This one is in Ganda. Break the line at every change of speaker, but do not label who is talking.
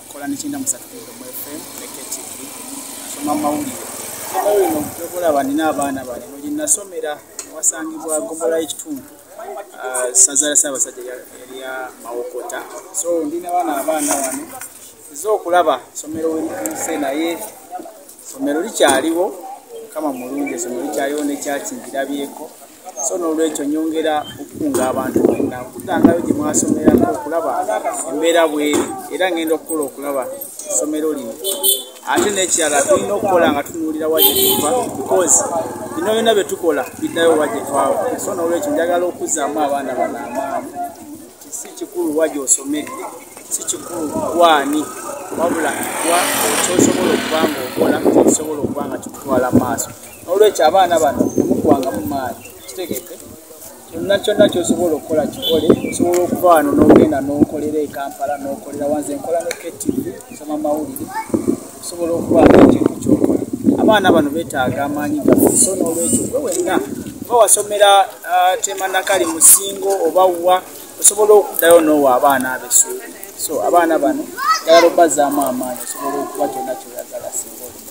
Nkola ne 93 FM ne KTV, nsoma mawulire. Somero lino gyobalaba nina abaana bano, eno gye nasomera wasangibwa Ggombolola y'ekitundu, ssaza lya Ssaabasajja erya Mawokota. So ndina bano abaana wano, nzize okulaba essomero we lituuse, naye essomero likyaliwo. Mukama mulungi, essomero likyaliwo ne kyaki ngirabyeko. So n'olwekyo nyongera okukunga abantu mwenna okuddangayo gye mwasomerako okulaba embeera bweri, era ngenda okukola okulaba essomero lino. Ate n'ekirala, tulina okukola nga tunuulira wa gye tuva, because bino byonna bye tukola biddayo wa gye twava. So n'olwekyo njagala okuzzaamu abaana bano amaanyi nti si kikulu wa gy'osomedde, si kikulu gwani, wabula wa kyosobola okuba nga okola kyekisobola okuba nga kikutwala maaso. N'olwekyo abaana bano temugwangamu maanyi, kitegeke kyonna kyonna kyosobola okukola kikole. Osobola okuva wano n'ogenda n'okolera e Kampala, n'okolera wanze. Nkola ne KTV, nsoma mawulire. Osobola okuba nga ekintu kyokola. Abaana bano beetaaga amaanyi gaffe. So n'olwekyo gwe wenna oba wasomera Temanakali, Musingo oba wa, osobola okuddayo n'owa abaana abo essuubi. So abaana bano njagala obbazaamu amaanyi. Osobola okuba kyonna kyoyagala singa oli.